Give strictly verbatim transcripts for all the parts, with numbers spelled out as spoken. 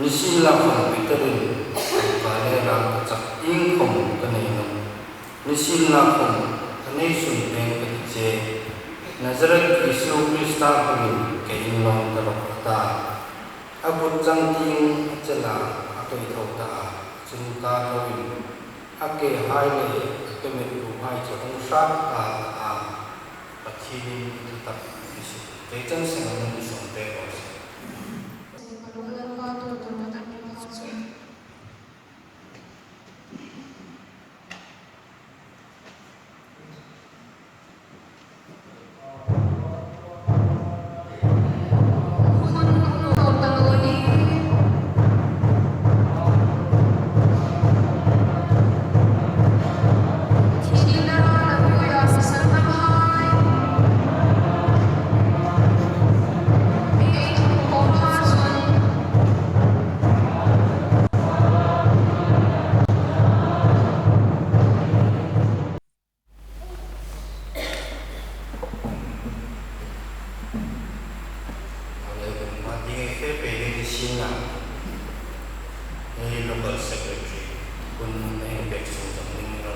Nisienlakhawm Peter-in, "Ka le rang ka chak iengkhawm ka nei nawh. Nisienlakhawm ka nei sun peng ka ti che. Nazareth Isu Krista hmingin ka inlawm ta rawh," a ta. A kut chang tieng a chel a, a kei tho ta a, chun ta loin a kehai le a kemettuhai chu a hung hrât ta a. Pathienin a thu tak mi suk. Kei chang seng a mi sawm pek raw se. Hei local secretary, kun nei pek sung jong ning ro.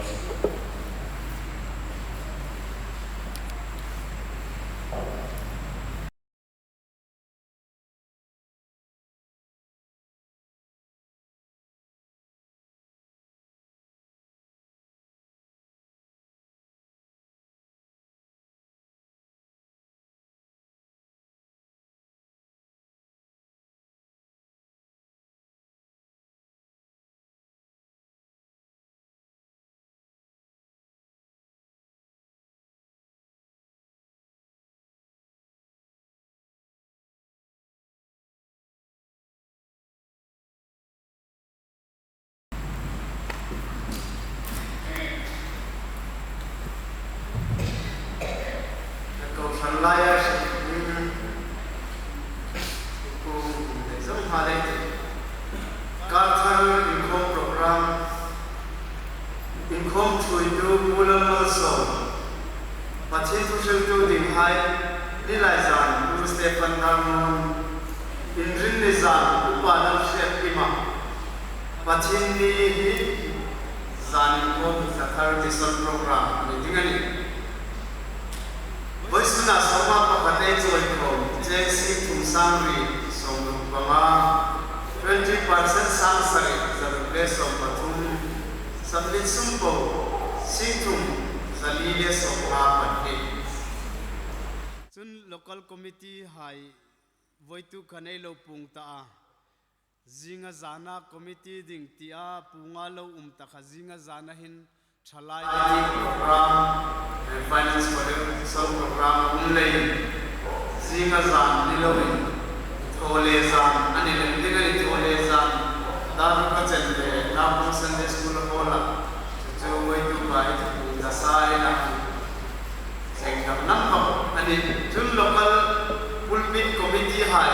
Ko hran laia hriet, kum, kum te zawng hma lei te. Kar thar inkhawm program, inkhawm ṭhuoitu Pu Lalmalsawm, Pathien thu hriltu dinghai, Nilaizan Pu Stephen Darngawn, Inrinni zan Upa Lalhriatpima, Pathienni hi zan inkhawm Hla Thar Mission Program a ni ding a nih. Vawisuna sawma pakhat ei chawi khawm, cheng sing thum sangri sawmruk panga, twenty percent sangsari zaruk le sawmpathum, submit sum po sing thum zali le sawmnga pahni. Chun local committee hai voituk khan ei lo puong ta a. Zinga zana committee ding tia puonga lo um ta kha, zinga zana hin thalai program, eh, finance collection program a um leiin, zinga zan ni loin, Thawlezan a ni lem ding a nih. Thawlezan dar ruk a chen ve, Naupang Sunday School Hall-a, chu chu voituk hai thu puong ta sa ila. Seng dam lam bawk a nih. Chun local pulpit committee hai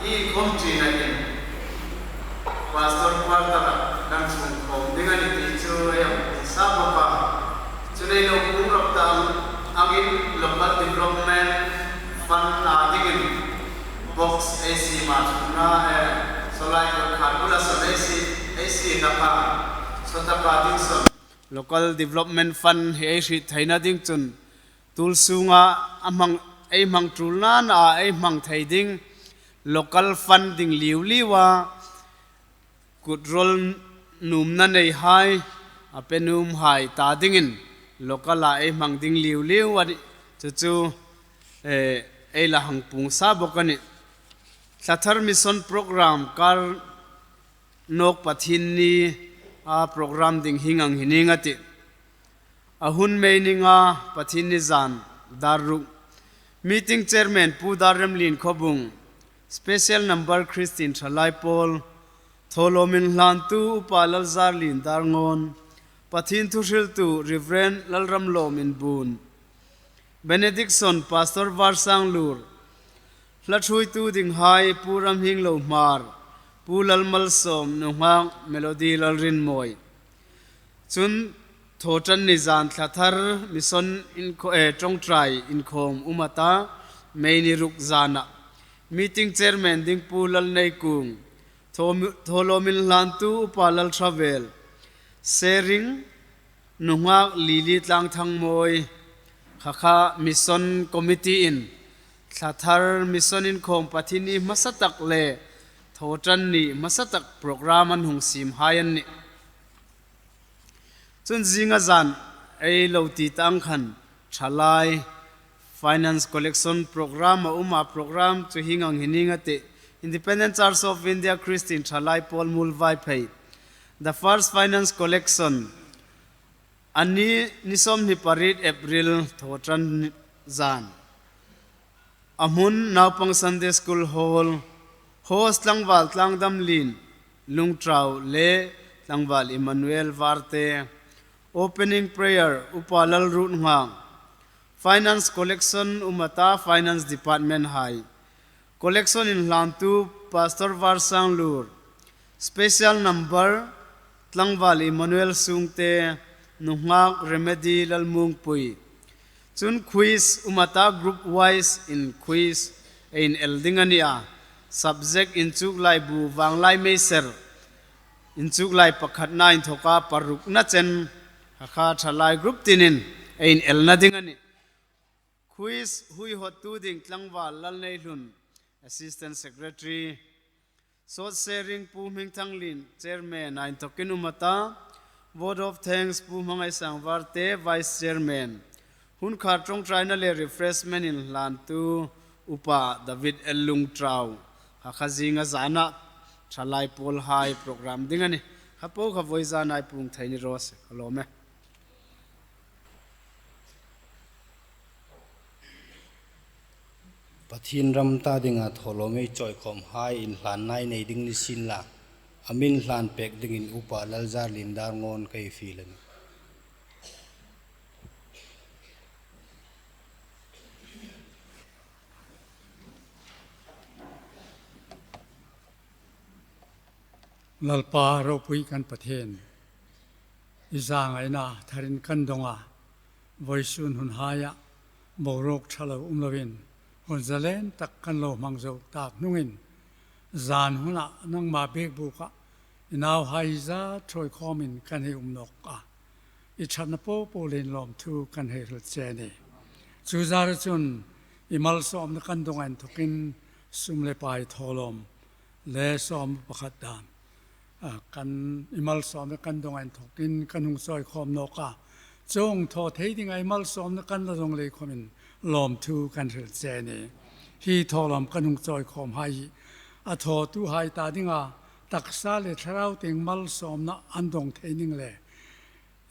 hi inkhawm ṭhin a hin pastor quarter-a kan sung khawm ding a nih ti chu ei hang puong sa bawk a. Chun ei lo puong rawp ta ang, angin local development fund-a dingin box ei siem a, chun a, eh, sawlai kawtkhar bula sawn ei sie, ei sie hlak a, sawtaka ding sawn. Local Development Fund hi ei hriet theina ding chun, tul sunga a hmang, ei hmang ṭulna a ei hmang thei ding local fund ding liu liu a, kut rawl nuomna neihai, a pe nuomhai ta dingin local-a ei hmang ding liu liu a nih. Chu chu, eh, ei la hang puong sa bawk a nih. Hla Thar Mission Program kar nawk Pathienni a program ding hieng ang hi ning a tih. A hun May ni nga, Pathienni zan, dar ruk. Meeting chairman Pu Darremlien Khawbung, special number Christine Thalai Pawl, thawlawm inhlantu Upa Lalzarlien Darngawn, Pathien thu hriltu Reverend Lalramlawm Inbuon, benediction Pastor Varsanglur, hla ṭhuoitu dinghai Pu Ramhienglo Hmar, Pu Lalmalsawm, nunghak Melody Lalrinmawi. Chun Thawṭanni zan Hla Thar Mission inkhaw-, eh, ṭawngṭai inkhawm um a ta, May ni ruk zana. Meeting chairman ding Pu Lalneikung, Thaw-, thawlawm inhlantu Upa Lalṭhavel, sharing, nunghak Lily Tlangthangmawi, kha kha Mission Committee-in, thla thar mission inkhawm Pathienni hmasa tak le Thawṭanni hmasa tak program an hung siemhai an nih. Chun zinga zan ei lo ti tah ang khan, Thalai Finance Collection Program a um a, program chu hieng ang hi ning a tih. Independent Church of India Christian Thalai Pawl Muolvaiphei. The first finance collection. Anni ni sawmhni pariet April Thawṭan zan. A hmun Naupang Sunday School Hall, host Tlangval Tlangdamlien Lungtrau le Tlangval Emmanuel Varte, opening prayer Upa Lalrutnghang, finance collection um a ta, finance department hai, collection inhlantu Pastor Varsanglur, special number Tlangval Emmanuel Sungte, nunghak Remedy Lalmungpui. Chun quiz um a ta, group wise in quiz ei inel ding a nih a. Subject inchuklai bu vanglai mei ser, inchuklai pakhatna inthoka parukna chen, kha kha Thalai group tinin ei inelna ding a nih. Quiz huihawttu ding Tlangval Lalneihlun, Assistant Secretary. Short sharing Pu Hmingthanglien, Chairman, a inthokin um a ta. Vote of thanks Pu Hmangaisang Varte, Vice Chairman. Hun khar ṭawngṭaina le refreshment inhlantu Upa David L Lungtrau. Kha kha zinga zana Thalai Pawl hai program ding a nih. Kha po kha vawizana ei puong thei ni raw se, ka lawm e. Pathien ram ta dinga thawlawm ei chawikhawmhai inhlanna ei nei ding ni sien la, a mi inhlan pek dingin Upa Lalzarlien Darngawn ka fiel a nih. Lalpa ropui kan Pathien, i zangaina tharin kan dong a, vawisun hunhaia boruok ṭha lo um loin, hun zalen tak kan lo hmang zo tak hnungin, zan huna nangma biekbuka i nauhai zat ṭhuoi khawmin kan hei um nawk a, i ṭhatna popo le lawmthu kan hei hril che a nih. Chu zara chun i malsawmna kan dong a inthokin sum le pai thawlawm le sawm pakhat dam, a, kan i malsawmna kan dong a inthokin kan hung chawikhawm nawk a, chuong thaw thei dinga i malsawmna kan la dong lei khawmin lawmthu kan hril che a nih. Hi thawlawm kan hung chawikhawmhai hi a thawtuhai ta dinga taksa le thlarau tieng malsawmna an dong thei ning le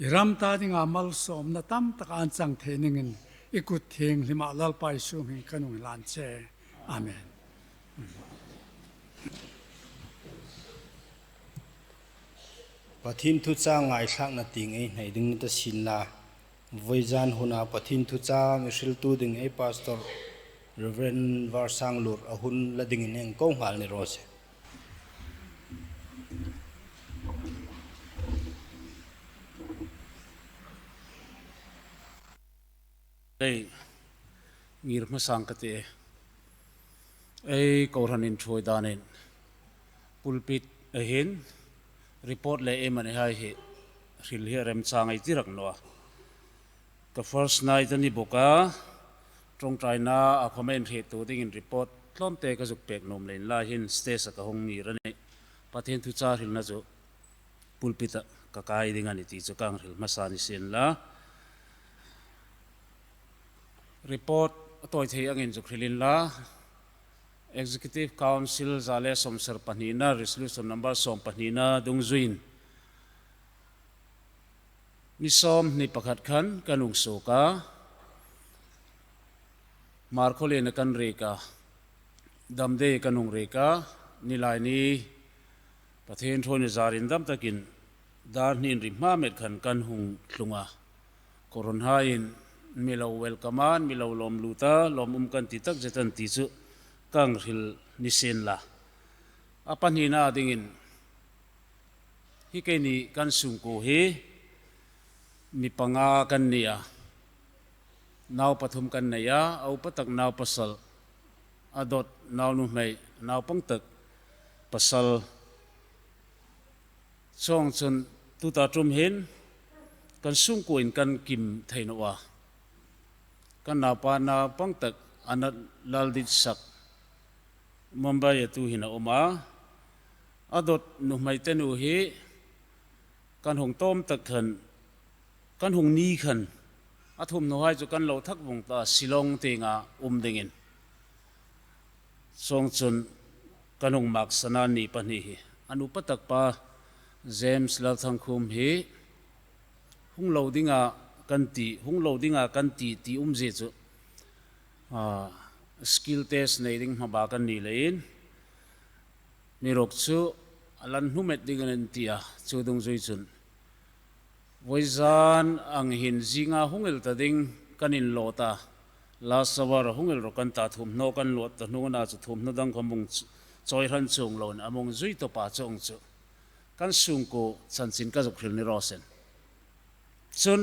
i ram ta dinga malsawmna tam tak an chang thei ningin i kut thienghlima Lalpa Isu hmingin kan hung hlan che. Amen. Pathien thuchah ngaithlakna tieng ei hnai ding ni ta sien la, vawizan huna Pathien thuchah mi hriltu ding ei Pastor Reverend Varsanglur a hun la dingin ei ko nghal ni raw se. Ei, ngir hmasa ka ti e. Ei kohranin ṭhuoi danin pulpit-a hin report le ei manihai hi hril hi a remchang ei ti rak naw a. Ka first night a ni bawk a, ṭawngṭaina a khawma inhriettu dingin report tlawmte ka zuk pek nuom leiin lai hin stage-a ka hung ngir a nih. Pathien thuchah hrilna chu pulpit-a ka kai ding a nih ti chu ka hang hril hmasa ni sien la. Report a tawi thei angin zuk hrilin la. Executive Council za le sawmsari pahnina, resolution number sawm pahnina dungzuiin ni sawmhni pakhat khan kan hung suok a, Hmarkhawlien-a kan riek a, Damdei-a kan hung riek a, Nilaini Pathien ṭhuoina zarin dam takin dar hni inri hma met khan kan hung tlung a, kohranhaiin mi lo welcome a, mi lo lawm lut a, lawmum kan ti takzet a nih ti chu ka hang hril ni sien la. A pahnina dingin hi keini kan sungkuo hi mi panga kan ni a, nau pathum kan nei a, a upa tak nau pasal, a dawt nau nuhmei, naupang tak pasal, Chuongchun tuta ṭum hin kan sungkuoin kan kim thei naw a. Kan naupa naupang tak Anna Lalditsak Mumbai-a tuhin a um a. A dawt nuhmei te nu hi kan hung tawm tak khan, kan hung ni khan, a thumhnaw hai chu kan lo thak vawng ta, Shillong tienga um dingin. Chuongchun kan hung mak san a, ni pahni hi. A nupa tak pa James Lalthangkhum hi hung lo dinga kan ti, hung lo dinga kan ti, ti umzie chu, a, skill test nei ding hmaba kan ni leiin, mi ruok chu a lan hnuhmet ding an ti a, chu dungzui chun vawizan ang hin zinga hung el ta ding kan inlawt a, last hour-a hung el rawh kan ta, thumhnaw kan luot ta hnungin a chu thumhnaw dang khawm hung ch-, chawi hran chuong loin a hung zui tawp a, chuong chu kan sungkuo chanchin ka zuk hril ni raw se. Chun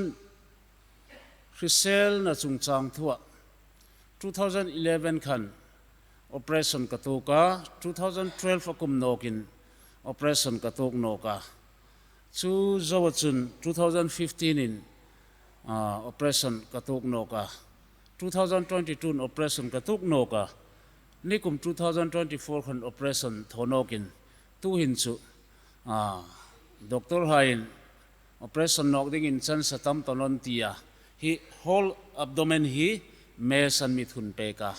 hriselna chungchang thua, two thousand eleven khan operation ka tuok a, two thousand twelve-a kum nawkin operation ka tuok nawk a. Chu zoa chun two thousand fifteen-in, ah, operation ka tuok nawk a. Two thousand twenty-two-in operation ka tuok nawk a. Nikum two thousand twenty-four khan operation thaw nawkin, tuhin chu, ah, doctor haiin operation nawk dingin chance a tam tawl an ti a. Hi whole abdomen hi mesh an mi thun pek a.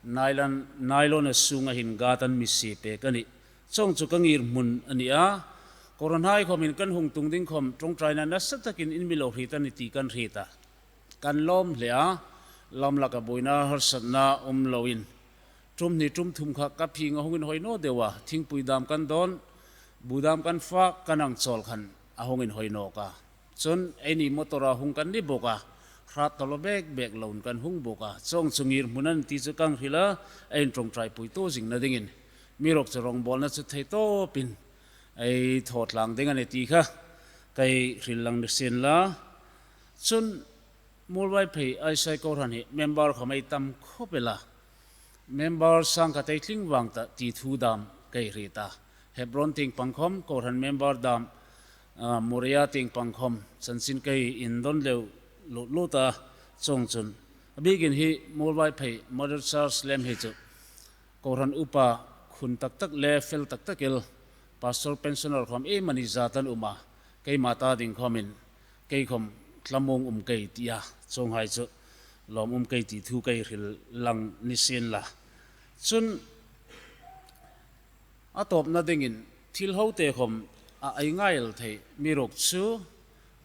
Nylon, nylon a sunga hin guard an mi sie pek a nih. Chuong chu ka ngirhmun a ni a. Kohran hai khawmin kan hung tung ding khawm ṭawngṭaina nasa takin in mi lo hriet a nih ti kan hriet a. Kan lawm hle a, lamlaka buoina harsatna um loin. Ṭum hni ṭum thum kha ka phing a hung inhawi naw deu a, thingpui dam kan dawn, bu dam kan fak, kan ang chawl khan a hung inhawi nawk a. Chun eini motor-a hung kan ni bawk a, hrat tawl bek bek loin kan hung bawk a. Chuong chu ngirhmun a nih ti chu kan hril a, ei ṭawngṭaipui tu zingna dingin. Mi ruok chu rawngbawlna chu thei tawpin ei thaw tlang ding a nih ti kha ka hril lang ni sien la. Chun Muolvaiphei Aisai kohran hi member khawm ei tam khawp el a. Member sangkhat ei tling vang ta ti thu dam ka hriet a. Hebron tieng pang khawm kohran member dam, ah, Moria tieng pang khawm chanchin ka indawn leu lut lut a, chuong chun. A bikin hi Muolvaiphei Mother Church lem hi chu kohran upa khun tak tak le fel tak tak el, pastor pensioner khawm ei mani zat an um a, keima ta ding khawmin, kei khawm thlamuong um ka ti a, chuonghai chu lawm um ka ti thu ka hril lang ni sien la. Chun a tawpna dingin thil ho te khawm a ei ngai el thei, mi ruok chu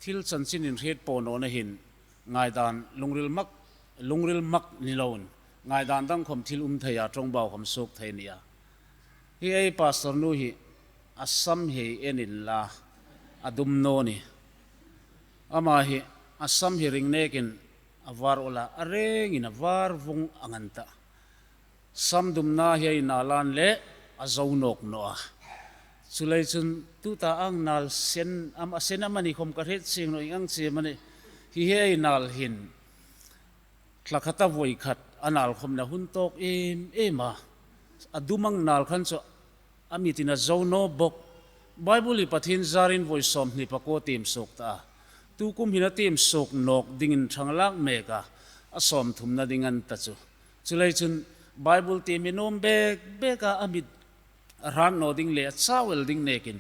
thil chanchin inhriet po nawna hin ngaidan lungril mak, lungril mak ni loin, ngaidan dang khawm thil um thei a, ṭawngbau khawm suok thei ni a. Hi ei pastor nu hi a sam hi en inla, a dum naw ni. Ama hi a sam hi ring nekin a var ula, a rengin a var vung ang an ta. Sam dumna hi ei nal an leh a zo nawk naw a. Chuleiin chun tuta ang nal sen am, a sen am a ni khawm ka hriet chieng naw, ieng ang che am a ni. Hi hi ei nal hin thla khata voi khat a nal khawm a hun tawk em em a. A dum ang nal khan chu a mitin a zo naw bawk. Bible hi Pathien zarin voi sawmhni pakua tiem suok ta a. Tu kum hin a tiem suok nawk dingin ṭhang lak mek a, a sawmthumna ding an ta chu. Chuleiin chun Bible tiem nuom bek bek a, a mit a hrat naw ding le a chau el ding nekin,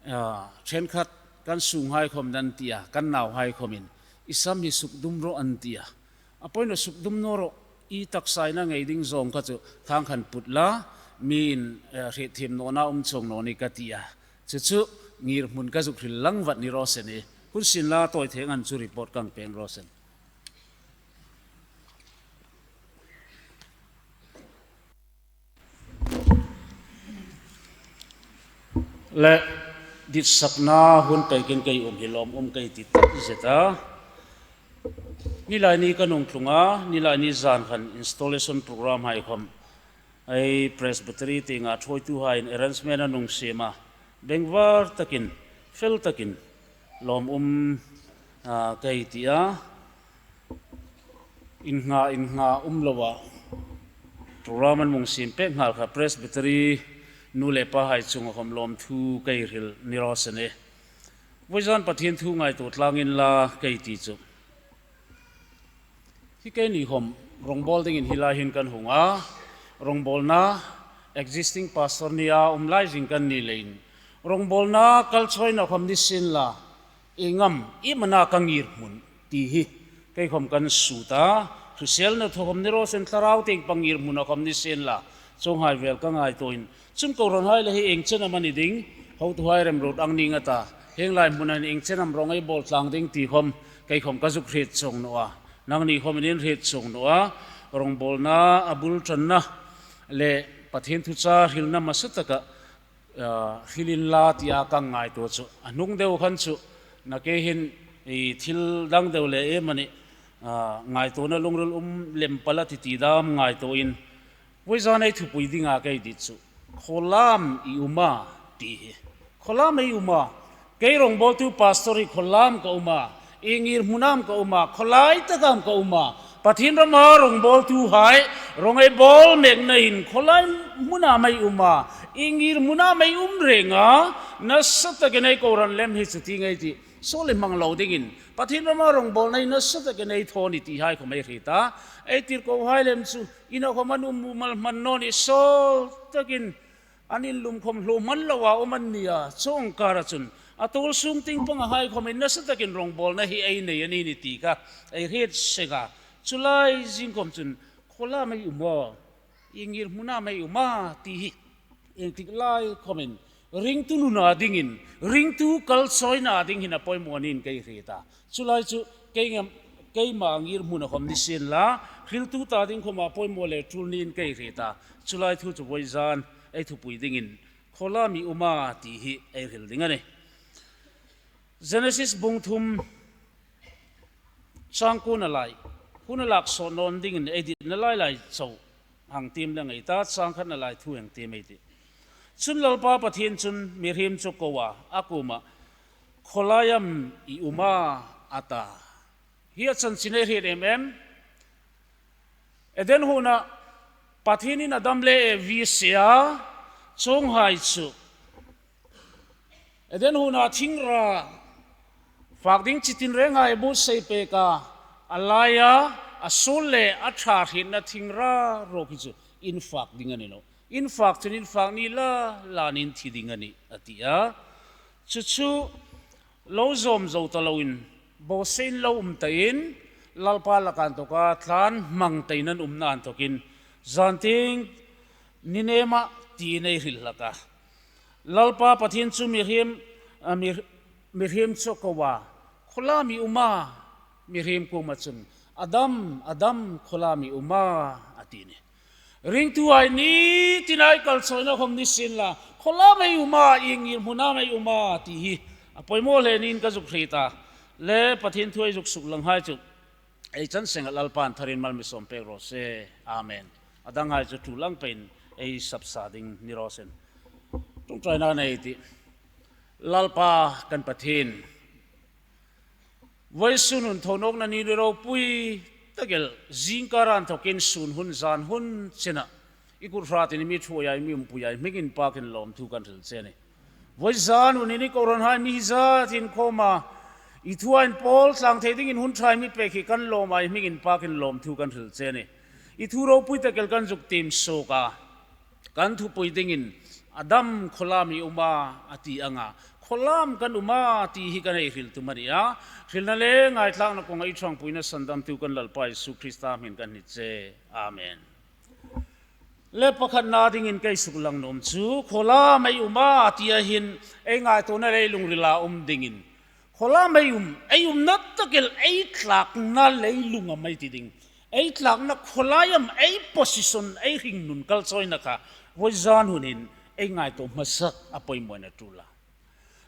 ah, ṭhenkhat kan sunghai khawm an ti a, kan nauhai khawmin, "I sam hi suk dum rawh," an ti a. A poina suk dum naw rawh, i taksa-in a ngei ding zawng kha chu thang khan put la, mi'n, eh, hrietthiem nawna um chuong naw ni ka ti a. Chu chu ngirhmun ka zuk hril lang vat ni raw se. Hun sien la, tawi thei ang an chu report kan pek raw se. Le, ditsakna hun pekin ka um hi lawm um ka ti tak zet a. Nilai ni ka hung tlung a, nilai ni zan khan installation program hai khawm ei Presbytery tienga ṭhuoituhaiin arrangement an hung siem a. Bengvar takin, fel takin, lawm um, ah, ka ti a. Inngha, inngha um loa program an hung siem pek nghal kha Presbytery Nu le pahai chunga khawm lawmthu ka hril ni raw se. Vawizan Pathien thu ngaituo tlangin la ka ti chu, hi keini khawm rawngbawl dingin hi lai hin kan hung a, rawngbawlna existing pastor nia um lai zing kan ni leiin, rawngbawlna kal chawina khawm ni sienla, ieng am, iem a na ka ngirhmun ti hi kei khawm kan sut a, hriselna thaw khawm ni raw se, thlarau tieng pang ngirhmuna khawm ni sienla, chuonghai vel ka ngaituoin, chun kohranhai le hi ieng chen am a ni ding, hotuhai remruot ang ning a ta, hieng lai hmuna hin ieng chen am rawng ei bawl tlang ding ti khawm kei khawm ka zuk hriet chuong naw a, nangni khawm in hriet chuong naw a, rawngbawlna a bul ṭanna le Pathien thuchah hrilna hmasa taka, ah, hrilin la tia ka ngaituo chu. A hnung deu khan chu, nakie hin, i thil dang deu le iem a ni, ah, ngaituona lungril um lem pal a ti ti dam ngaituoin, vawizan ei thupui dinga ka dit chu, khawlam i um a ti hi. Khawlam ei um a, kei rawngbawltu pastor hi khawlam ka um a, ieng ngirhmuna am ka um a, khawlai taka am ka um a, Pathien rama rawngbawltuhai rawng ei bawl mekna hin khawlai hmuna am ei um a, ieng ngirhmuna am ei um reng a, nasa takin ei kohran lem hi chu ti ngei ti. Sawl le hmang lo dingin, Pathien rama rawngbawlna hi nasa takin ei thaw a ni tihai khawm ei hriet a, ei tirkohai lem chu, ina khawm an um mumal hman naw ni, sawl takin an inlum khawm hlawm hman loa um an nia, chuong kara chun, a tuol sung tieng pangahai khawmin nasa takin rawngbawlna hi ei nei a ni ni ti kha ei hriet seng a, chu lai zing khawm chun, khawlam ei um a, ieng ngirhmuna am ei um a ti hi, ieng tik lai khawmin, ringtu nuna dingin, ringtu kal chawina ding hin a poimaw niin ka hriet a. Chu lai chu, kei ngam, keima ngirhmuna khawm ni sienla, hriltu ta ding khawma poimaw le tul niin ka hriet a. Chu lai thu chu vawizan ei thupui dingin, khawlam i um a ti hi ei hril ding a nih. Genesis bung thum, chang kuona lai, hun a lak sawt naw dingin ei ditna lai lai chau hang tiem lem ei ta, chang khatna lai thu hang tiem ei tih. Chun Lalpa Pathien chun mihriem chu a ko a, a kuomah, khawlai am i um a, a ta. Hi a chanchin ei hriet em em? Eden huona Pathienin Adam le Evi a sie a, chuonghai chu Eden huona thingra fak ding chi tin renghai a buotsai pek a, a laia a suol le a ṭha hrietna thingra ruok hi chu in fak ding a ni nawh. In fak chun in fak ni la, la nin thi ding a nih, a ti a. Chu chu lo zawm zo ta loin, bawsiein lo um ta in, Lalpa laka inthoka tlan hmang ta in an umna inthokin, zantieng ni nema tiin ei hril hlak a. Lalpa Pathien chu mihriem, a, mi, mihriem chu a ko a, khawlam i um a, mihriem kuoma chun, Adam, Adam, khawlam i um a, a ti a nih. Ringtuhai ni tina ei kal chawina khawm ni sienla, khawlam ei um a, ieng ngirhmuna am ei um a ti hi a poimaw hle niin ka zuk hriet a. Le Pathien thu ei zuk suklanghai chu ei chan senga Lalpan tharin mal mi sawm pek raw se. Amen. A danghai chu tul ang peiin ei sapsa ding ni raw se. Ṭawngṭaina nei ei tih. Lalpa kan Pathien, vawisun hun thonawkna ni ropui tak el, zingkar inthokin sun hun zan hun chena i kut hratin i mi ṭhuoia, i mi umpuia i hming inpakin lawmthu kan hril che a nih. Vawizan hunin i kohranhai mi hi zat inkhawma i thua inpawl tlang thei dingin hun ṭha i mi pek hi kan lawma, i hming inpakin lawmthu kan hril che a nih. I thu ropui tak el kan zuk tiem suok a, kan thupui dingin, Adam, khawlam i um a, a ti anga, khawlam kan um a ti hi kan hei hril tum a nih a. Hrilna le ngaithlakna kawnga i ṭhangpuina sandamtu kan Lalpa Isu Krista hmingin kan hni che. Amen. Le pakhatna dingin ka suklang nuom chu, khawlam ei um a ti a hin ei ngaituona le lungrila um dingin, khawlam ei um, ei umna tak el ei tlakna leilung am ei ti ding, ei tlakna khawlai am, ei position, ei hringnun kalchawina kha vawizan hunin ei ngaituo hmasa a poimawna ṭul a.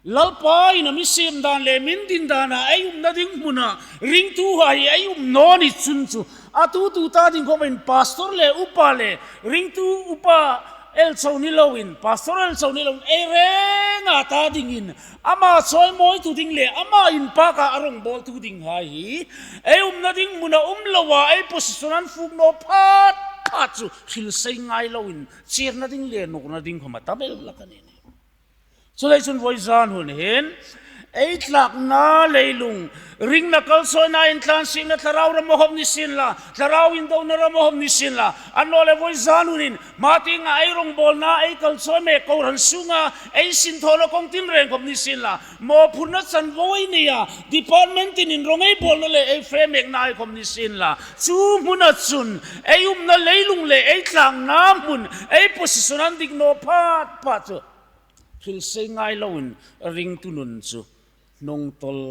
Lalpa'n a mi siem dan le min din dana ei umna ding hmuna ringtuhai ei um naw ni chun chu, a tu tu ta ding khawmin pastor le upa le ringtu upa el chau ni loin, pastor el chau ni loin, ei renga ta dingin, ama chawimawithu ding le ama inpaka a rawngbawlthu dinghai hi ei umna ding hmuna um loa ei position an fuk naw phat phat chu hril sei ngai loin chirna ding le nukna ding khawm a tam el hlak a ni. Chuleiin chun vawizan hun hin ei tlakna leilung, ringna kalchawina intlansiekna thlarau rama khawm ni sien la, thlarau indona rama khawm ni sien la, annawleh vawizan hunin hma tienga ei rongbawlna ei kalchawi mek kohran sunga ei sinthawna kawng tinreng khawm ni sien la, mawphurna chanvo ei nei a, department tinin rawng ei bawlna le ei fe mekna ei khawm ni sien la, chu hmuna chun ei umna leilung le ei tlakna hmun, ei position an dik naw phat phat chu hril sei ngai loin ringtu nun chu hnawng tawl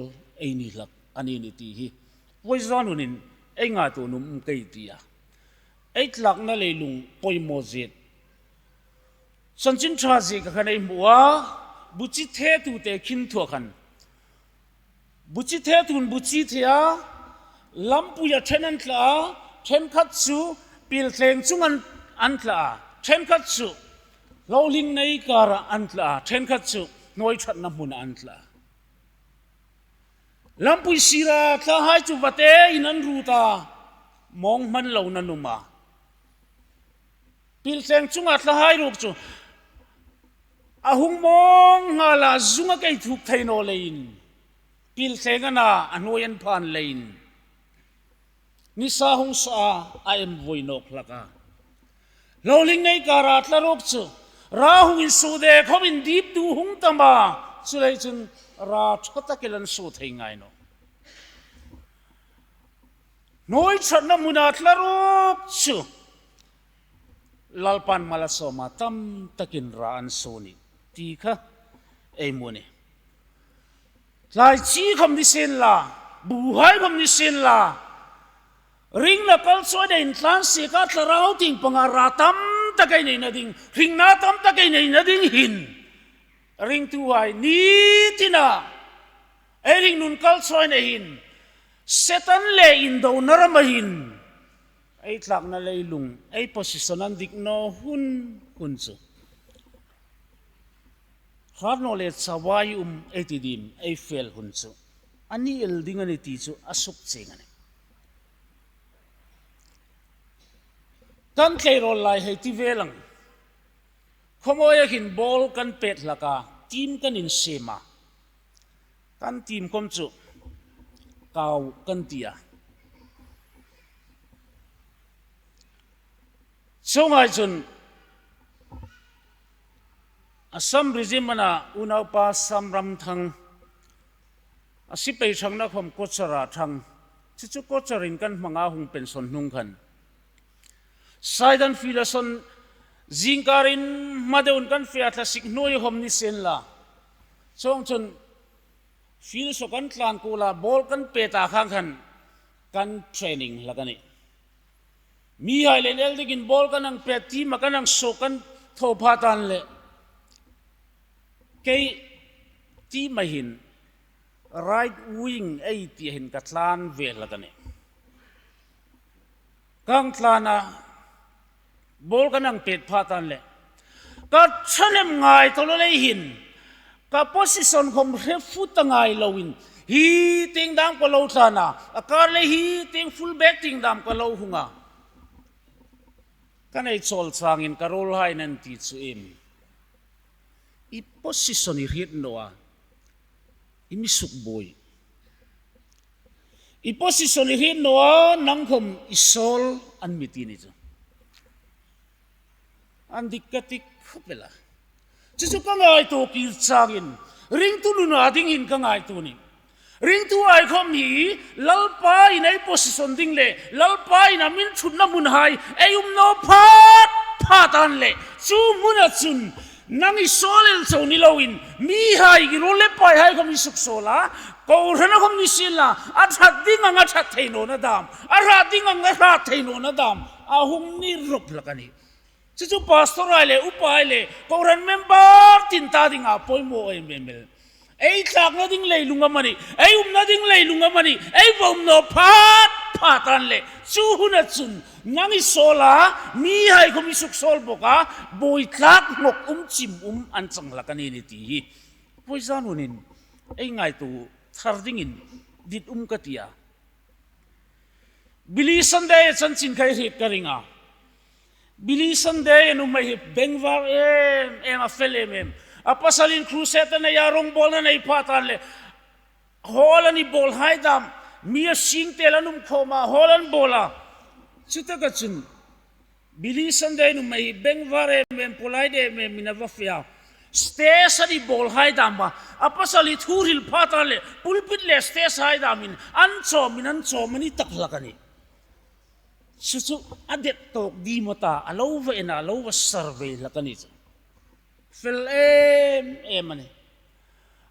ei ni hlak a ni ti hi vawizan hunin ei ngaituo nuom ka ti a. Ei tlakna leilung poimaw zet, chanchin ṭha ziek khan ei hmu a, buchi thetute khin thua khan, buchi thetun buchi thea, lampuia ṭhen an tla a, ṭhenkhat chu pilthleng chunga an tla a, ṭhenkhat chu hlawhling nei kara an tla a, ṭhenkhat chu hnuoi ṭhatna hmuna an tla a. Lampui sira thlahai chu vatein an ruot a, mawng hman lo an um a. Pilthleng chunga thlahai ruok chu a hung mawng nghal a, zunga kei thuk thei naw leiin, pilthleng a na, a hnuoi an phan leiin nisa hung sa a, a em voi nawk hlak a. Hlawhling nei kara tla ruok chu ra hung insuo de khawmin dipdu hung tam a, chuleiin chun ra ṭha takin an suo thei ngai nawh. Hnuoi ṭhatna hmuna tla ruok chu Lalpan mal a sawm a, tam takin ra an suo a nih ti kha ei hmu a nih. Tlai chi khawm ni sien la, buhai khawm ni sien la, ringna kalchawina intlansieka thlarau tieng panga ra tam tak ei neina ding, hringna tam tak ei neina ding hin, ringtuhai ni tina ei ringnun kalchawina hin, Setan le indona rama hin ei tlakna leilung, ei position an dik naw hun hun chu, hrat naw le chawai um ei ti ding, ei fel hun chu a ni el ding a nih ti chu a suk chieng a nih. Kan tleirawl lai hei ti ve lang. Khawmawi a hin ball kan pet hlak a, team kan insiem a. Kan team khawm chu kau kan ti a. Chuonghai chun Assam Regiment-a unaupa Samramthang, a sipai ṭhangna khawm Cachar-a ṭhang. Chu chu Cachar-in kan hmang a, hung pension hnung khan. Saidan field-a sawn zingkarin hma deuin kan fe a, thlasik hnuoi khawm ni sien la. Chuongchun field saw kan tlan kuol a, ball kan pet a khang khan kan training hlak a nih. Mihai le el dingin ball kan hang pet, team-a kan hang suok, kan thaw pha tan leh, kei team-a hin right wing ei tia hin ka tlan ve hlak a nih. Kan tlan a, ball kan hang pet pha tan leh, ka ṭhahnem ngai tawl a lei hin, ka position khawm hre fut a ngai loin, hi tieng dam ka lo tlan a, a kar leh hi tieng full back tieng dam ka lo hung a. Kan ei chawl changin ka ruolhaiin an ti chu, em, i position i hriet naw a, i mi sukbuoi. I position i hriet naw a, nang khawm i sawl an mi ti ni chu. An dik ka ti khawp el a. Chu chu ka ngaituo kir changin, ringtu nuna dingin ka ngaituo a nih. Ringtuhai khawm hi Lalpa'n ei position ding le Lalpa'n a mi ṭhutna hmunhai ei um naw phat phat an leh, chu hmuna chun nang i sawl el chau ni loin, mihai, i ruol le paihai khawm i suksawl a, kohrana khawm ni sien la, a ṭhat ding ang a ṭhat thei nawna dam, a hrat ding ang a hrat thei nawna dam a hung ni ruok hlak a nih. Chu chu pastor-hai le uphai le kohran member tin ta dinga poimaw ei hmang el. Ei tlakna ding leilung amanih, ei umna ding leilung amanih, ei va um naw phat phat an leh, chu huna chun nang i sawl a, mihai khawm i suksawl bawk a, buoi tlak ngawk um chim um an chang hlak a ni ti hi vawizan hunin ei ngaituo thar dingin dit um ka ti a. Billy Sunday chanchin kha hriet ka ring a. Billy Sunday nuhmei hi bengvar em em, a fel em em. A pasalin crusade a nei a, rongbawlna nei pha tan le, hall an bawlhai dam, mi a sing tel an um khawm a, hall an bawl a. Chutaka chun Billy Sunday nuhmei hi bengvar em em, polite em em in a va fe a. Stage an bawlhai dam a, a pasal hi thu hril pha tan le, pulpit le stage hai damin an chawmin, an chawm a ni tak hlak a nih. Chu chu a det tawk ding maw ta, a lo va en a, a lo va survey hlak a ni chu. Fel em em a nih.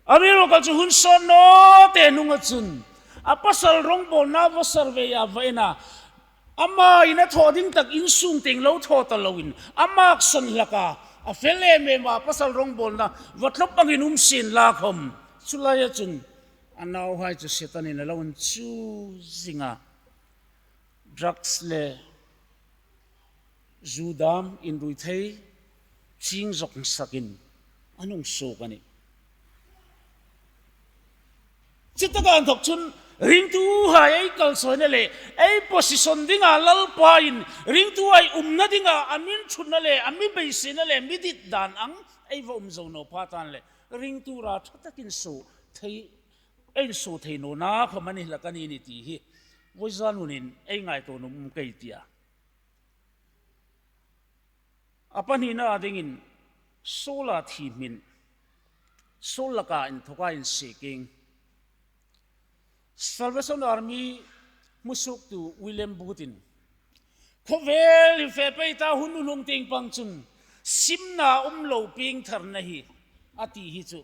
Amiruokchu hun sawt naw te hnunga chun a pasal rongbawlna va survey a, va en a. Ama in a thaw ding tak insung tieng lo thaw ta loin, a maksan hlak a, a fel em em a, pasal rongbawlna va thlop angin um sien la khawm. Chu laia chun a nauhai chu Setanin a lo inchu zing a. Drugs le zu dam, inrui thei, ching zawk sakin an hung suok a nih. Chutaka inthok chun ringtuhai ei kalchawina le ei position dinga Lalpa'n ringtuhai umna dinga a mi inṭhutna le a mi beiseina le mi dit dan ang ei va um zo naw pha tan le, ringtu ra ṭha takin suo thei, ei suo thei nawna khawm a ni hlak a ni ti hi vawizan hunin ei ngaituo nuom ka ti a. A pahnina dingin Saula thi hmin, Saul laka inthoka insiekieng. Salvation Army hmusuoktu William Booth-in, khawvel hi fe pei ta, hun nu hnung tieng pang chun simna um lo pieng thar a na hi, a ti hi chu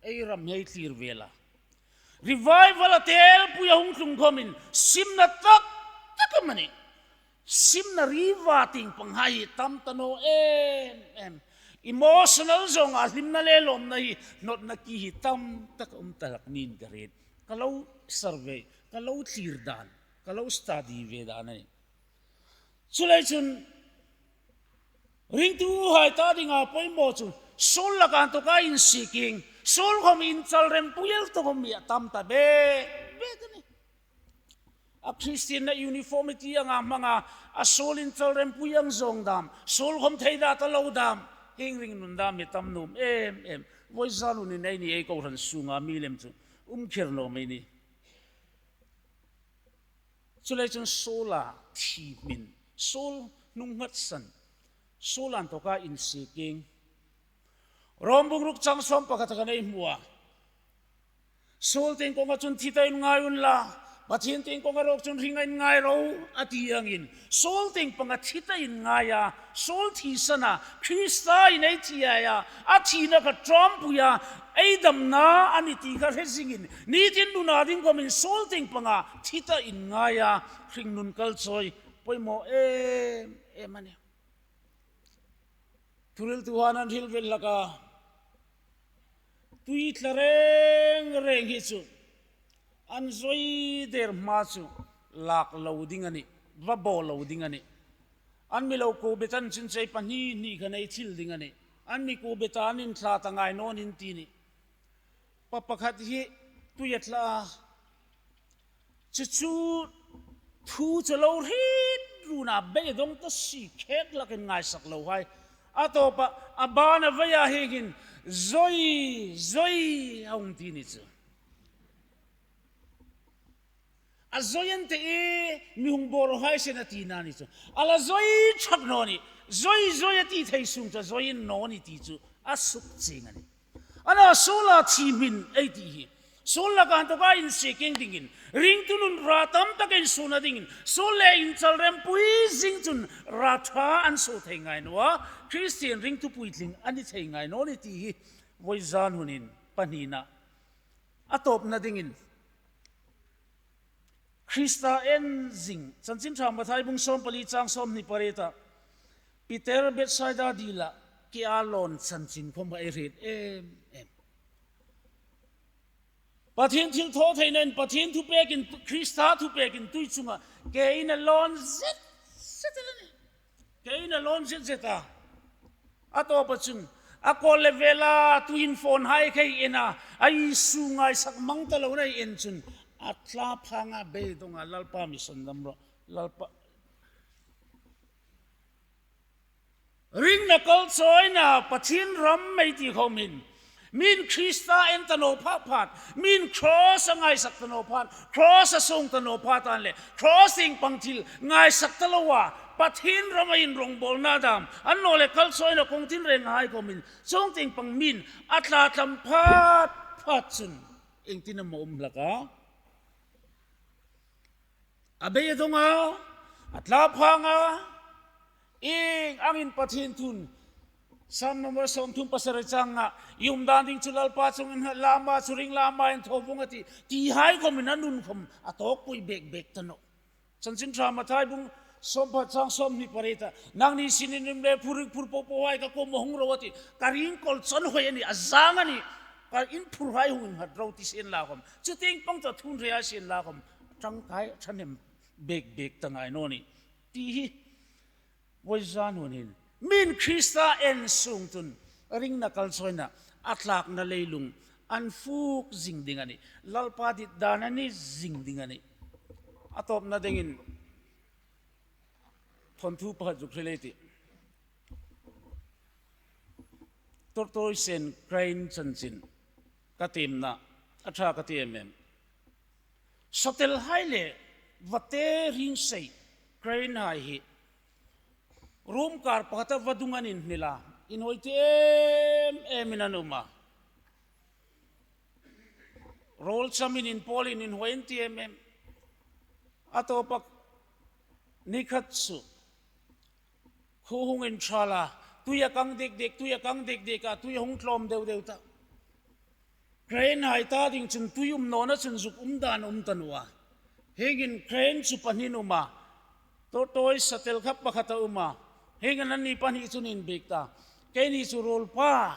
ei ram hei thlir vel a. Revival a telpui a hung tlung khawmin simna tak tak a um a nih. Simna riva tieng panghai hi tam ta naw em em. Emotional zawnga hlimna le lawmna hi, hnawtna ki hi tam tak a um ta hlak niin ka hriet. Ka lo survey, ka lo thlir dan, ka lo study ve dan a nih. Chuleiin chun ringtuhai ta dinga poimaw chu Saul laka inthoka insiekieng, Saul khawm inchalrempui el tak khawm hi a tam ta bek bek a nih. A Christian-na uniformity anga hmanga, a Saul inchalrempui ang zawng dam, Saul khawm thei da ta lo dam, hieng ringnun dam hi tam nuom em em. Vawizan hunin eini ei kohran sunga mi lem chu um kher naw mei ni. Chuleiin chun Saula thi hmin, Saul hnunghat san, Saula inthoka insiekieng. Rom bung ruk chang sawm pakhat khan ei hmu a. Saul tieng kawnga chun thi ta inngai unla, Pathien tieng kawnga ruok chun hringa inngai ro, a ti angin, Saul tieng panga thi ta inngai a, Saul thi san a, Krista in ei thi a, a thina kha ṭampui a, ei damna a ni ti kha hre zingin, nitin nuna ding khawmin Saul tieng panga thi ta inngai a, hringnun kalchawi poimaw em em a nih. Thuhriltuhaiin an hril vel hlak a, tui tla reng reng hi chu an zawi der hma chu lak lo ding a nih, va baw lo ding a nih. An mi lo kuo bet a chun chu ei pahni hni khan ei thil ding a nih. An mi kuo bet a, an inthla ta ngai naw nih an ti a nih. Pa pakhat hi tui a tla a, chu chu thu chu lo hriet ruin a beidong ta si, khek lakin ngaisak lo hai. A tawpa a ban a vaia hieng hin, "Zawi, zawi," a hung ti a ni chu. A zawi an ti e, mi hung bawr hai sien a tina a ni chu. A la zawi ṭhak naw nih, zawi zawi a ti thei sung chu zawi an naw ni ti chu a suk chieng a nih. Ana Saula thi hmin ei ti hi, Saul laka inthoka insiekieng dingin, ringtu nun ra tam tak insuona dingin, Saul le inchalrempui zing chun ra ṭha an suo thei ngai naw a, Kristien ringtu puitling a ni thei ngai naw ni ti hi vawizan hunin pahnina. A tawpna dingin, Krista en zing, Chanchin Ṭha Mathai bung sawm pali chang sawm hni pariet a, Peter Bethsaida dila ke a lawn chanchin khawm ei hriet em em. Pathien thilthawtheinain, Pathien thupekin, Krista thupekin tui chunga ke in a lawn zet zet a nih. Ke in a lawn zet zet a. A tawpa chun, a kawl le vela tuin phone hai kei en a, a Isu ngaisak mang ta lo nei en chun, a tla phanga beidonga, "Lalpa, mi sandam rawh, Lalpa." Ringna kalchawina Pathien ram ei ti khawm hin, mi'n Krista en ta naw phat phat, mi'n cross a ngaisak ta naw phat, cross a suong ta naw phat an le, cross tieng pang thil ngaisak ta loa Pathien rama inrongbawlna dam, annawleh kalchawina kawng tinreng hai khawm hin, chuong tieng pang mi'n a tla tlam phat phat chun, iengtin am a um hlak a? A bei a dong a, a tla phang a, ieng angin Pathien thun, Sam number sawmthum pasari chang nga, i um dan ding chu Lalpa chungah innghat la, ama chu ring la, ama inthaw vawng a tih, ti hai khawm hin a nun khawm a tawkpui bek bek ta nawh. Chanchin Ṭha Mathai bung sawm pakhat chang sawmhni pariet a, nangni sin in um le phur rik phur po po hai ka kuomah hung ro a tih, ka ringkawl chu a hawi a nih, a zang a nih, ka inphur hai hung innghat ro ti sien la khawm, chu tieng pang chu a thunhre hai sien la khawm, ṭangkai ṭhahnem bek bek ta ngai naw nih. Ti hi, vawizan hun hin, mi'n Krista en sung chun, ringna kalchawina, a tlakna leilung, an fuk zing ding a nih, Lalpa dit dan a ni zing ding a nih. A tawpna dingin, thawnthu pakhat zuk hril ei tih. Tortoise and Crane chanchin, ka tiemna, a ṭha ka ti em em. Satel hai le vate hring sei, crane hai hi, room kar pakhata vadung an inhnil a, inhawi ti em emin an um a. Rawl chamin inpawl in inhawi an ti em em. A tawpa ni khat chu, khuo hung inṭhal a, tui a kang dek dek, tui a kang dek dek a, tui a hung tlawm deu deu ta. Crane hai ta ding chun tui um nawna chun zuk um dan um ta naw a. Hieng hin crane chu pahni an um a. Tortoise satel kha pakhat a um a. Hieng hin anni pahni chun inbiek ta. Keini chu, Rawlpa,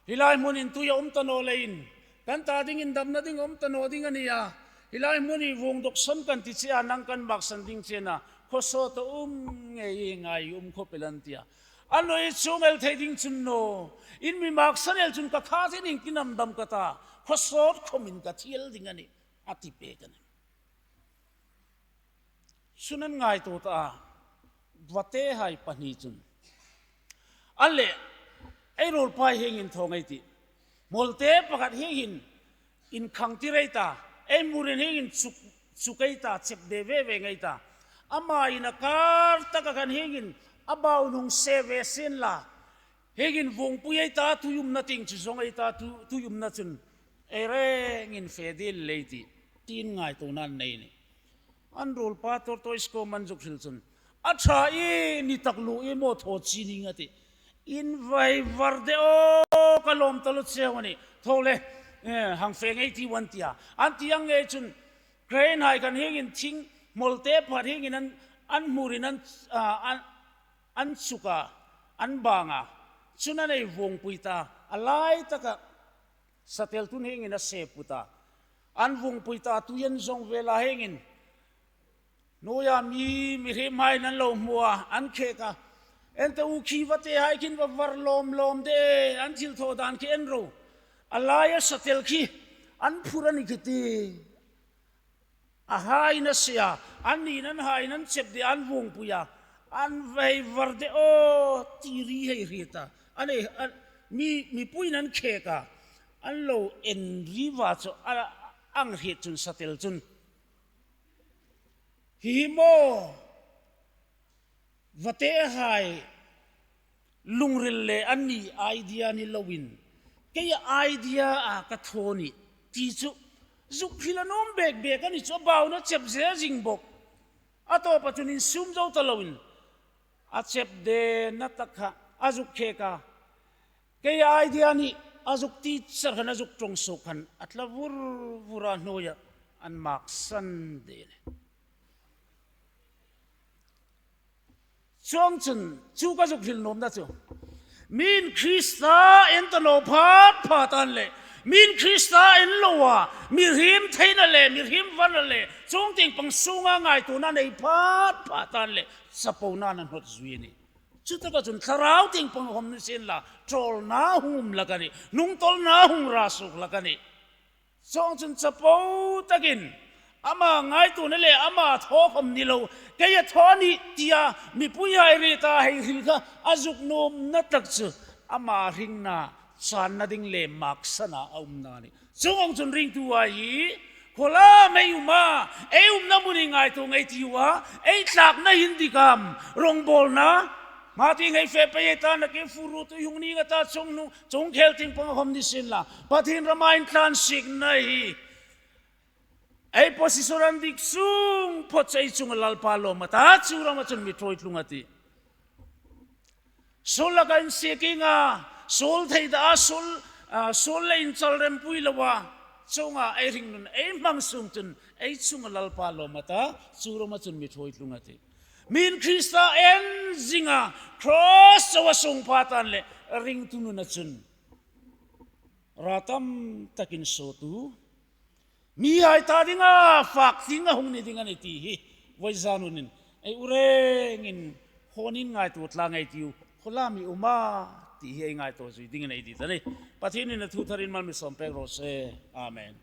hi lai hmunin tui a um ta naw leiin, kan ta dingin damna ding a um ta naw ding a nih a. Hi lai hmun hi vuong dawk sawn kan ti che a, nang kan maksan ding che a na. Khawsawt a um ngei, ngai um khawp el an ti a. A nuoi chu um el thei ding chun naw, in mi maksan el chun ka kha thei ning, iengtin am dam ka ta, khawsawt khawmin ka thi el ding a nih, a ti pek a nih. Chun an ngaituo ta a, vate hai pahni chun. An le, ei Rawlpa hi hieng hin thaw ngei ei tih. Hmawlte pakhat hieng hin inkhang tir ei ta, ei hmurin hieng hin chuk, chuk ei ta, chep de ve ve ngei ei ta. Ama in a kar taka khan hieng hin a bau hnung se ve sien la, hieng hin vuongpui ei ta, tui umna tieng chu zawng ei ta, tu, tui umna chun ei rengin fe dil lei ei tih, tiin ngaituona an nei a nih. An Rawlpa Tortoise kuomah an zuk hril chun, a ṭha ie, ni tak lo ie maw, thaw chie ning a tih. Invai var de aw, ka lawm taluo cheu a nih. Thaw le, eh, hang fe ngei ei tiu an ti a. An ti ang ngei chun, crane hai khan hieng hin thing, hmawlte pakhat hieng hin an, an hmurin an, ah, an, an chuk a, an bang a. Chun an ei vuongpui ta, a lai taka satel tun hieng hin a se put a. An vuongpui ta, tui an zawng vel a, hieng hin hnuoia mi, mihriem hai an lo hmu a, an khek a. En ta u, khi vate hai khin va var lawm lawm de, an thil thaw dan khi en ro. A laia satel khi an phur a ni khi ti. A haiin a se a, anni'n an haiin an chep de, an vuongpui a. An vei var de aw, ti ri hei hriet a. An ei, an, mi, mipuiin an khek a. An lo en ri va chu, a, ang hriet chun satel chun, hi hi maw, vate hai lungril le anni idea ni loin, kei idea-a ka thaw a nih, ti chu zuk hril a nuom bek bek a ni chu, a bauna chep zel zing bok. A tawpa chun insum zo ta loin, a chep dena tak kha a zuk khek a. Kei idea a nih, a zuk ti char khan, a zuk ṭawng suok khan, a tla vur vur a, hnuoia an maksan de a nih. Chuongchun, chu ka zuk hril nuomna chu, mi'n Krista en ta naw phat phat an le, mi'n Krista en loa mihriem theina le mihriem varna le chuong tieng pang sunga ngaituona nei phat phat an le, chapona an hnawt zui a nih. Chutaka chun thlarau tieng pang khawm ni sien la, ṭawlna hung um hlak a nih, hnungtawlna hung ra suok hlak a nih. Chuongchun chapo takin Ama ngaituona le ama thaw khom ni lo, keia thaw a nih tia mipuihai rieta hei hril kha a zuk nuomna tak chu ama hringna channa ding le maksana a umna a nih. Chuong chun ringtuhai hi, khaw lam ei um a, ei umna hmun hi ngaituo ngei ei tiu a, ei tlakna hin dik am, rongbawlna, hma tieng hei fe pei ei ta, nakie fur ruotui hung ni nga ta, chungnu, chungkhel tieng panga khom ni sien la, Pathien rama intlansiekna hi ei position an dik sung phawt chu ei chunga Lalpa lawm a ta, chu rama chun mi ṭhuoi tlung a tih. Suol laka insiek ienga, suol theida a, suol, a, suol le inchal rempui loa, chuonga ei hringnun ei hmang sung chun ei chunga Lalpa lawm a ta, chu rama chun mi ṭhuoi tlung a tih. Miin Krista en zinga, cross chauha sung pha tan le ringtu nuna chun ra tam takin sawtu, mihai ta dinga fak tieng a hung ni ding a nih ti hi vawizan hunin ei urengin hawnin ngaituo tlang ei tiu, khaw lam i um a ti hi ei ngaituo zui dingin ei dit a nih. Pathienin a thu tharin mal mi sawm pek raw se. Amen.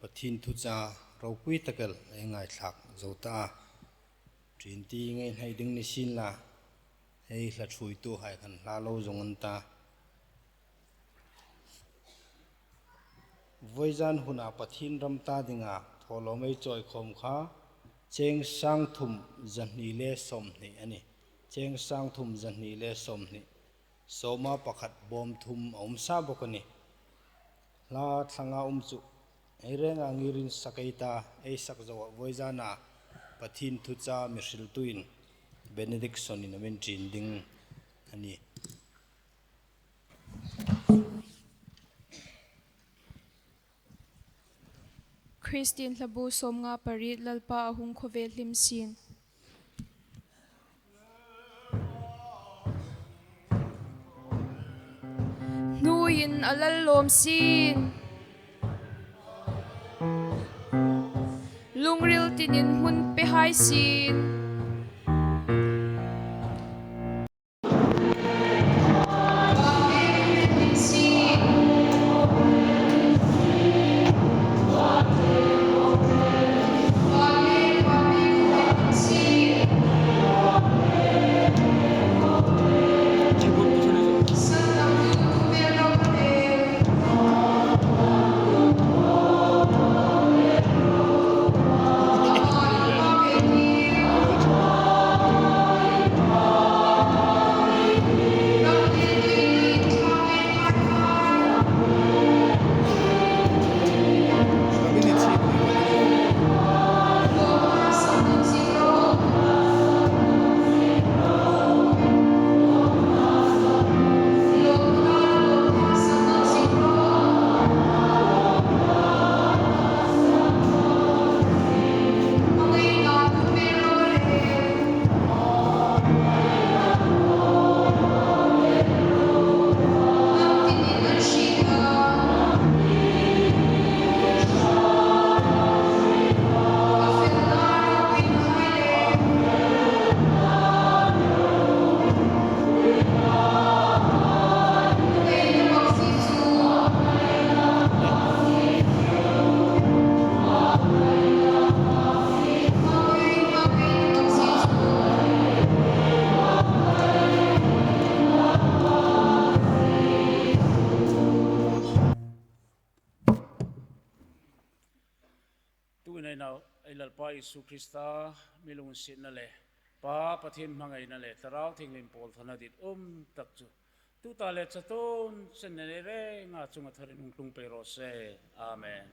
Pathien thu cha ropui tak el ei ngaithlak zo ta a. Ṭin ti ngei hnai ding ni sien la, ei hla ṭhuoituhai khan hla lo zong an ta. Vawizan huna Pathien ram ta dinga thawlawm ei chawi khom kha, cheng sang thum zahni le sawmhni a nih. Cheng sang thum zahni le sawmhni. Sawma pakhat bawm thum a um sa bawk a nih. Hla thlanga um chu ei renga ngirin sak ei ta, ei sak zoa vawizana Pathien thu cha mi hriltuin benediction-in a min ṭin ding a nih. Kristien hlabu sawmnga pariet. Lalpa a hung khawvel hlim sien. Hnuoiin a lal lawm sien. Lungril tinin hmun pe hai sien. Tuin ei nau, ei Lalpa Isu Krista mi lunginsietna le Pa Pathien hmangaina le Thlarau Thienghlim pawlthawna ditum tak chu tuta le chatuon chen ei renga chunga tharin hung tlung pei raw se. Amen.